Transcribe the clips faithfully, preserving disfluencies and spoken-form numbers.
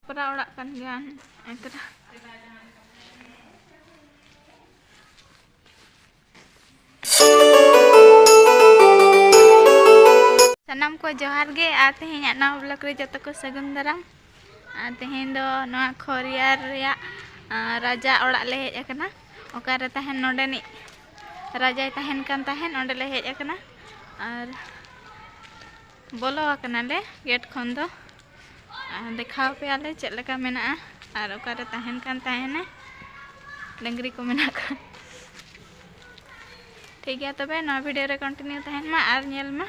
ᱯᱮᱲᱟ ᱚᱲᱟᱜ ᱠᱟᱱ ᱜᱮᱭᱟ ᱮᱱᱛᱮ᱾ ᱥᱟᱱᱟᱢ ᱠᱚ ᱡᱚᱦᱟᱨ ᱜᱮ, ᱟᱨ ᱛᱮᱦᱮᱧᱟᱜ ᱱᱟᱣᱟ vlog ᱨᱮ ᱡᱚᱛᱚ ᱠᱚ ᱥᱟᱹᱜᱩᱱ ᱫᱟᱨᱟᱢ᱾ ᱟᱨ ᱛᱮᱦᱮᱧ ᱫᱚ ᱱᱚᱣᱟ ᱠᱷᱚᱨᱤᱭᱟᱨ ᱨᱮᱭᱟᱜ, ᱟᱸ, ᱨᱟᱡᱟ ᱚᱲᱟᱜ ᱞᱮ ᱦᱮᱡ ᱟᱠᱟᱱᱟ᱾ ᱚᱠᱟᱨᱮ ᱛᱟᱦᱮᱱ ᱱᱚᱰᱮᱱᱤᱡ ᱨᱟᱡᱟᱭ ᱛᱟᱦᱮᱱ ᱠᱟᱱ ᱛᱟᱦᱮᱱ, ᱚᱸᱰᱮ ᱞᱮ ᱦᱮᱡ ᱟᱠᱟᱱᱟ᱾ ᱟᱨ ᱵᱚᱞᱚ ᱟᱠᱟᱱᱟᱞᱮ ᱜᱮᱴ ᱠᱷᱚᱱ ᱫᱚ᱾ ᱟᱨ ᱫᱮᱠᱷᱟᱣ ᱯᱮᱭᱟᱞᱮ ᱪᱮᱫ ᱞᱮᱠᱟ ᱢᱮᱱᱟᱜᱼᱟ ᱟᱨ ᱚᱠᱟᱨᱮ ᱛᱟᱦᱮᱱ ᱠᱟᱱ ᱛᱟᱦᱮᱱᱟᱭ᱾ ᱰᱟᱹᱝᱨᱤ ᱠᱚ ᱢᱮᱱᱟᱜ ᱠᱚᱣᱟ᱾ ᱴᱷᱤᱠ ᱜᱮᱭᱟ, ᱛᱚᱵᱮ ᱱᱚᱣᱟ video ᱨᱮ continue ᱛᱟᱦᱮᱱ ᱢᱟ ᱟᱨ ᱧᱮᱞ ᱢᱟ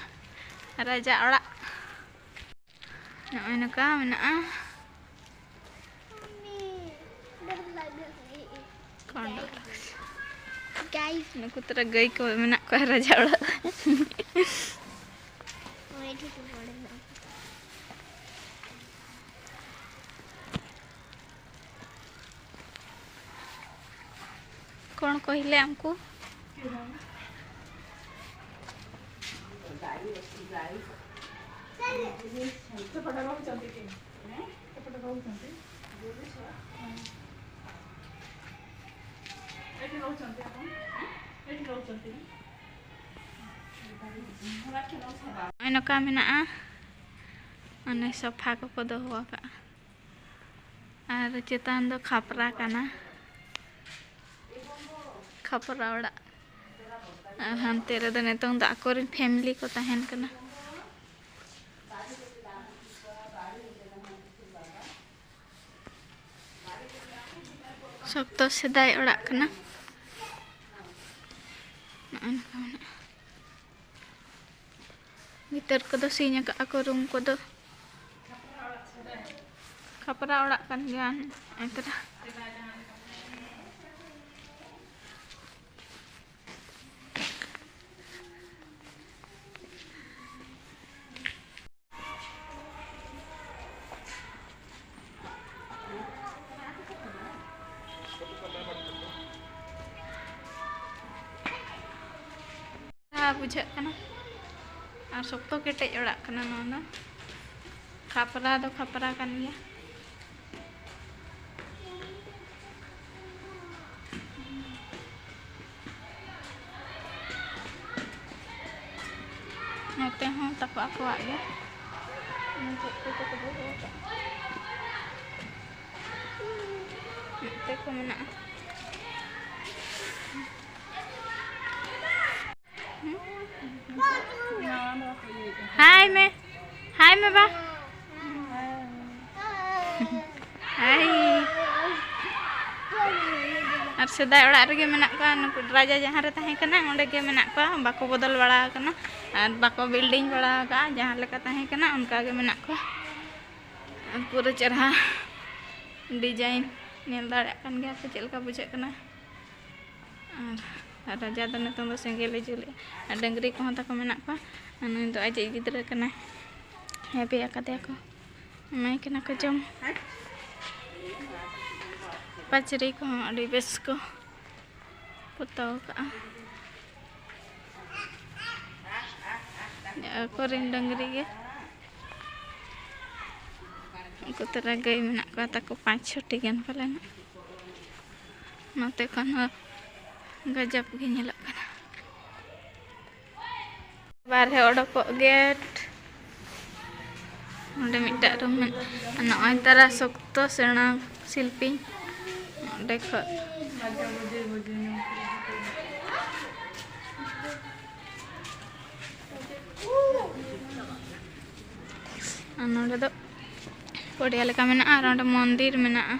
ᱨᱟᱡᱟ ᱚᱲᱟᱜ᱾ ᱱᱚᱜᱼᱚᱭ ᱱᱚᱝᱠᱟ ᱢᱮᱱᱟᱜᱼᱟ᱾ ᱠᱚᱸᱰᱚᱞ᱾ Guys, ᱱᱩᱠᱩ ᱛᱚᱨᱟ ᱜᱟᱹᱭ ᱠᱚ ᱢᱮᱱᱟᱜ ᱠᱚᱣᱟ ᱨᱟᱡᱟ ᱚᱲᱟᱜ᱾ କ'ଣ କହିଲେ ଆମକୁ? ସେପଟେ ରହୁଛନ୍ତି କି? ସେପଟେ ରହୁଛନ୍ତି। ଏଠି ରହୁଛନ୍ତି ଆପଣ? ଏଠି ରହୁଛନ୍ତି। ᱱᱚᱜᱼᱚᱭ ᱱᱚᱝᱠᱟ ᱢᱮᱱᱟᱜᱼᱟ᱾ ᱚᱱᱮ ᱥᱳᱯᱷᱟ ᱠᱚᱠᱚ ᱫᱚᱦᱚ ᱟᱠᱟᱫᱼᱟ᱾ ᱟᱨ ᱪᱮᱛᱟᱱ ᱫᱚ ᱠᱷᱟᱯᱨᱟ ᱠᱟᱱᱟ, ᱠᱷᱟᱯᱨᱟ ᱚᱲᱟᱜ᱾ ᱟᱨ ᱦᱟᱱᱛᱮ ᱨᱮᱫᱚ ᱱᱤᱛᱚᱝ ᱫᱚ ᱟᱠᱚᱨᱮᱱ family ᱠᱚ ᱛᱟᱦᱮᱱ ᱠᱟᱱᱟ᱾ ᱥᱚᱠᱛᱚ ᱥᱮᱫᱟᱭ ᱚᱲᱟᱜ ᱠᱟᱱᱟ᱾ ᱱᱚᱜᱼᱚ ᱱᱚᱝᱠᱟ ᱢᱮᱱᱟᱜᱼᱟ᱾ ᱵᱷᱤᱛᱟᱹᱨ ᱠᱚᱫᱚ ᱥᱤᱧ ᱟᱠᱟᱫᱼᱟ ᱠᱚ, room ᱠᱚᱫᱚ᱾ ᱠᱷᱟᱯᱨᱟ ᱚᱲᱟᱜ ᱠᱟᱱ ᱜᱮᱭᱟ ᱮᱱᱛᱮ ᱨᱮᱦᱚᱸ᱾ ᱵᱩᱡᱷᱟᱹᱜ ᱠᱟᱱᱟ᱾ ᱟᱨ ᱥᱚᱠᱛᱚ ᱠᱮᱴᱮᱡ ᱚᱲᱟᱜ ᱠᱟᱱᱟ ᱱᱚᱣᱟ ᱫᱚ᱾ ᱠᱷᱟᱯᱨᱟ ᱫᱚ ᱠᱷᱟᱯᱨᱟ ᱠᱟᱱ ᱜᱮᱭᱟ᱾ ᱟᱠᱚᱣᱟᱜ ᱜᱮ᱾ ᱪᱮᱫ ᱠᱚᱪᱚ ᱠᱚ ᱫᱚᱦᱚ ᱟᱠᱟᱫ᱾ ᱱᱚᱛᱮ ᱠᱚ ᱢᱮᱱᱟᱜᱼᱟ᱾ ᱦᱟᱭ ᱢᱮ, ᱦᱟᱭ ᱢᱮ ᱵᱟ᱾ ᱦᱟᱭ᱾ ᱟᱨ ᱥᱮᱫᱟᱭ ᱚᱲᱟᱜ ᱨᱮᱜᱮ ᱢᱮᱱᱟᱜ ᱠᱚᱣᱟ, ᱱᱩᱠᱩ ᱨᱟᱡᱟ ᱡᱟᱦᱟᱸ ᱨᱮ ᱛᱟᱦᱮᱸ ᱠᱟᱱᱟ, ᱚᱸᱰᱮ ᱜᱮ ᱢᱮᱱᱟᱜ ᱠᱚᱣᱟ, ᱵᱟᱠᱚ ᱵᱚᱫᱚᱞ ᱵᱟᱲᱟ ᱟᱠᱟᱱᱟ ᱟᱨ ᱵᱟᱠᱚ building ᱵᱟᱲᱟ ᱟᱠᱟᱫᱼᱟ᱾ ᱡᱟᱦᱟᱸ ᱞᱮᱠᱟ ᱛᱟᱦᱮᱸ ᱠᱟᱱᱟ, ᱚᱱᱠᱟ ᱜᱮ ᱢᱮᱱᱟᱜ ᱠᱚᱣᱟ᱾ ᱟᱨ ᱯᱩᱨᱟᱹ ᱪᱮᱨᱦᱟ design, ᱧᱮᱞ ᱫᱟᱲᱮᱭᱟᱜ ᱠᱟᱱ ᱜᱮᱭᱟ ᱯᱮ ᱪᱮᱫ ᱞᱮᱠᱟ ᱵᱩᱡᱷᱟᱹᱜ ᱠᱟᱱᱟ᱾ ᱟᱨ, ᱟᱨ ᱨᱟᱡᱟ ᱫᱚ ᱱᱤᱛᱚᱝ ᱫᱚ ᱥᱮᱸᱜᱮᱞᱮ ᱡᱩᱞᱮᱜᱼᱟ᱾ ᱟᱨ ᱰᱟᱹᱝᱨᱤ ᱠᱚᱦᱚᱸ ᱛᱟᱠᱚ ᱢᱮᱱᱟᱜ ᱠᱚᱣᱟ᱾ ᱟᱨ ᱱᱩᱭ ᱫᱚ ᱟᱡᱤᱡ ᱜᱤᱫᱽᱨᱟᱹ ᱠᱟᱱᱟᱭ, ᱦᱮᱵᱮ ᱟᱠᱟᱫᱮᱭᱟ ᱠᱚ, ᱮᱢᱟᱭ ᱠᱟᱱᱟ ᱠᱚ ᱡᱚᱢ᱾ ᱯᱟᱹᱪᱨᱤ ᱠᱚᱦᱚᱸ ᱟᱹᱰᱤ ᱵᱮᱥ ᱠᱚ ᱯᱚᱛᱟᱣ ᱠᱟᱜᱼᱟ᱾ ᱟᱠᱚᱨᱮᱱ ᱰᱟᱹᱝᱨᱤ ᱜᱮ᱾ ᱩᱱᱠᱩ ᱛᱚᱨᱟ ᱜᱟᱹᱭ ᱢᱮᱱᱟᱜ ᱠᱚᱣᱟ ᱛᱟᱠᱚ ᱯᱟᱸᱪ ᱪᱷᱚᱴᱤ ᱜᱟᱱ ᱯᱟᱞᱮᱱ᱾ ᱱᱚᱛᱮ ᱠᱷᱚᱱ ᱦᱚᱸ ᱜᱟᱡᱟᱵ ᱜᱮ ᱧᱮᱞᱚᱜ ᱠᱟᱱᱟ᱾ ᱵᱟᱨᱦᱮ ᱚᱰᱚᱠᱚᱜ gate᱾ ᱚᱸᱰᱮ ᱢᱤᱫᱴᱟᱜ room ᱢᱮᱱᱟᱜᱼᱟ᱾ ᱱᱚᱜᱼᱚᱭ ᱛᱟᱨᱟ ᱥᱚᱠᱛᱚ ᱥᱮᱬᱟ ᱥᱤᱞᱯᱤᱧ᱾ ᱚᱸᱰᱮ ᱠᱷᱚᱱ ᱟᱨ ᱱᱚᱰᱮ ᱫᱚ ᱯᱚᱲᱤᱭᱟ ᱞᱮᱠᱟ ᱢᱮᱱᱟᱜᱼᱟ ᱟᱨ ᱚᱸᱰᱮ ᱢᱚᱱᱫᱤᱨ ᱢᱮᱱᱟᱜᱼᱟ᱾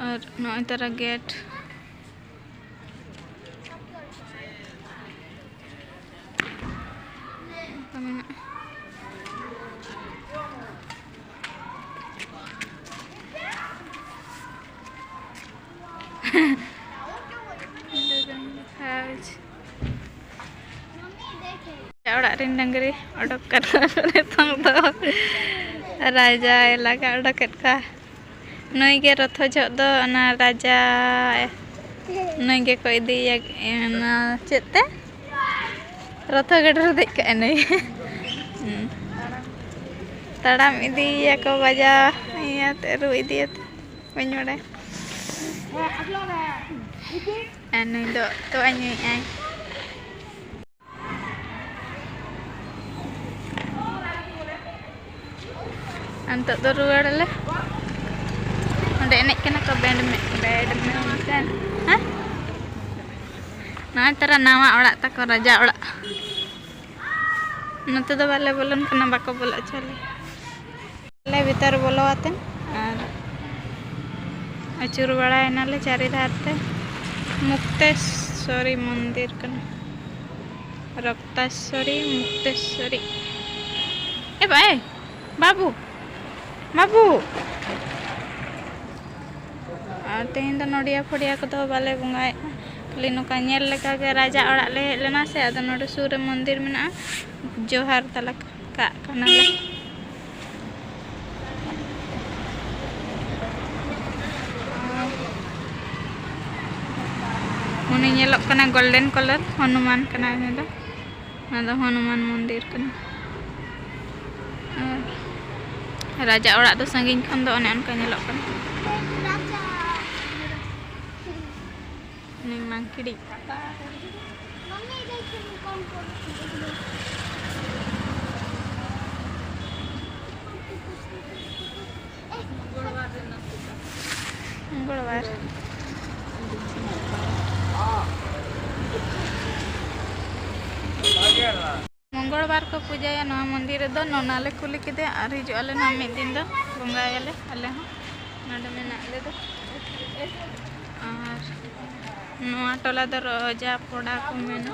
ᱟᱨ ᱱᱚᱜᱼᱚᱭ ᱛᱟᱨᱟ gate᱾ ᱚᱱᱠᱟ ᱢᱮᱱᱟᱜᱼᱟ᱾ ᱚᱲᱟᱜ ᱨᱮᱱ ᱰᱟᱹᱝᱨᱤ ᱚᱰᱚᱠ ᱠᱟᱛᱮ ᱱᱤᱛᱚᱝ ᱫᱚ ᱨᱟᱡᱟ ᱮᱞᱟᱠᱟ ᱚᱰᱚᱠᱮᱫ ᱠᱚᱣᱟ᱾ ᱱᱩᱭ ᱜᱮ ᱨᱚᱛᱷᱚ ᱡᱚᱦᱚᱜ ᱫᱚ ᱚᱱᱟ ᱨᱟᱡᱟ, ᱱᱩᱭ ᱜᱮᱠᱚ ᱤᱫᱤᱭᱮᱭᱟ᱾ ᱚᱱᱟ ᱪᱮᱫ ᱛᱮ? ᱨᱚᱛᱷᱚ ᱜᱟᱹᱰᱤ ᱨᱮ ᱫᱮᱡ ᱠᱟᱜᱼᱟᱭ ᱱᱩᱭ᱾ ᱦᱩᱸ᱾ ᱛᱟᱲᱟᱢ ᱤᱫᱤᱭᱮᱭᱟᱠᱚ ᱵᱟᱡᱟ, ᱤᱭᱟᱹᱛᱮ ᱨᱩ ᱤᱫᱤᱭᱟᱛᱮ, ᱵᱟᱹᱧ ᱵᱟᱲᱟᱭᱟ᱾ ᱟᱨ ᱱᱩᱭ ᱫᱚ ᱛᱚᱣᱟ ᱧᱩᱭᱮᱫᱼᱟᱭ᱾ ᱟᱨ ᱱᱤᱛᱚᱜ ᱫᱚ ᱨᱩᱣᱟᱹᱲ ᱟᱞᱮ᱾ ᱚᱸᱰᱮ ᱮᱱᱮᱡ ᱠᱟᱱᱟ ᱠᱚ badmi-, badminton᱾ ᱦᱮᱸ? ᱱᱚᱜᱼᱚᱭ ᱛᱟᱨᱟ ᱱᱟᱣᱟ ᱚᱲᱟᱜ ᱛᱟᱠᱚ, ᱨᱟᱡᱟ ᱚᱲᱟᱜ᱾ ᱱᱚᱛᱮ ᱫᱚ ᱵᱟᱞᱮ ᱵᱚᱞᱚᱱ ᱠᱟᱱᱟ, ᱵᱟᱠᱚ ᱵᱚᱞᱚ ᱦᱚᱪᱚ ᱞᱮᱭᱟ᱾ ᱟᱞᱮ ᱵᱷᱤᱛᱟᱹᱨ ᱵᱚᱞᱚ ᱟᱛᱮᱱ ᱟᱨ ᱟᱹᱪᱩᱨ ᱵᱟᱲᱟᱭᱮᱱᱟᱞᱮ ᱪᱟᱹᱨᱤ ᱫᱷᱟᱨ ᱛᱮ᱾ ᱢᱩᱠᱛᱮᱥᱣᱚᱨᱤ ᱢᱚᱱᱫᱤᱨ ᱠᱟᱱᱟ, ᱨᱚᱠᱛᱟᱥᱣᱚᱨᱤ, ᱢᱩᱠᱛᱮᱥᱣᱚᱨᱤ᱾ ᱮ ᱵᱟ, ᱮ ᱵᱟᱹᱵᱩ, ᱵᱟᱹᱵᱩ᱾ ᱟᱨ ᱛᱮᱦᱮᱧ ᱫᱚ ᱱᱚᱰᱤᱭᱟ ᱯᱷᱚᱰᱤᱭᱟ ᱠᱚᱫᱚ ᱵᱟᱞᱮ ᱵᱚᱸᱜᱟᱭᱮᱫᱼᱟ, ᱠᱷᱟᱹᱞᱤ ᱱᱚᱝᱠᱟ ᱧᱮᱞ ᱞᱮᱠᱟᱜᱮ᱾ ᱨᱟᱡᱟ ᱚᱲᱟᱜ ᱞᱮ ᱦᱮᱡ ᱞᱮᱱᱟ ᱥᱮ, ᱟᱫᱚ ᱱᱚᱰᱮ ᱥᱩᱨ ᱨᱮ ᱢᱚᱱᱫᱤᱨ ᱢᱮᱱᱟᱜᱼᱟ, ᱡᱚᱦᱟᱨ ᱛᱟᱞᱟ ᱠᱟᱜ ᱠᱟᱱᱟᱞᱮ᱾ ᱩᱱᱤ ᱧᱮᱞᱚᱜ ᱠᱟᱱᱟ golden colour, ᱦᱚᱱᱩᱢᱟᱱ ᱠᱟᱱᱟᱭ ᱩᱱᱤ ᱫᱚ᱾ ᱚᱱᱟ ᱫᱚ ᱦᱚᱱᱩᱢᱟᱱ ᱢᱚᱱᱫᱤᱨ ᱠᱟᱱᱟ᱾ ᱟᱨ ᱨᱟᱡᱟ ᱚᱲᱟᱜ ᱫᱚ ᱥᱟᱺᱜᱤᱧ ᱠᱷᱚᱱ ᱫᱚ ᱚᱱᱮ ᱚᱱᱠᱟ ᱧᱮᱞᱚᱜ ᱠᱟᱱᱟ᱾ ᱩᱱᱤ ᱢᱟᱝᱠᱤᱲᱤ᱾ ᱢᱚᱝᱜᱚᱞᱵᱟᱨ᱾ ᱢᱚᱝᱜᱚᱞᱵᱟᱨ ᱠᱚ ᱯᱩᱡᱟᱹᱭᱟ ᱱᱚᱣᱟ ᱢᱚᱱᱫᱤᱨ ᱨᱮᱫᱚ᱾ ᱱᱚᱱᱟ ᱞᱮ ᱠᱩᱞᱤ ᱠᱮᱫᱮᱭᱟ ᱟᱨ ᱦᱤᱡᱩᱜ ᱟᱞᱮ ᱱᱟᱦᱟᱜ ᱢᱤᱫ ᱫᱤᱱ ᱫᱚ, ᱵᱚᱸᱜᱟᱭᱟᱞᱮ ᱟᱞᱮ ᱦᱚᱸ᱾ ᱱᱚᱰᱮ ᱢᱮᱱᱟᱜ ᱞᱮ ᱫᱚ᱾ ᱟᱨ ᱱᱚᱣᱟ ᱴᱚᱞᱟ ᱫᱚ ᱨᱚᱡᱟ ᱯᱚᱰᱟ ᱠᱚ ᱢᱮᱱᱟ᱾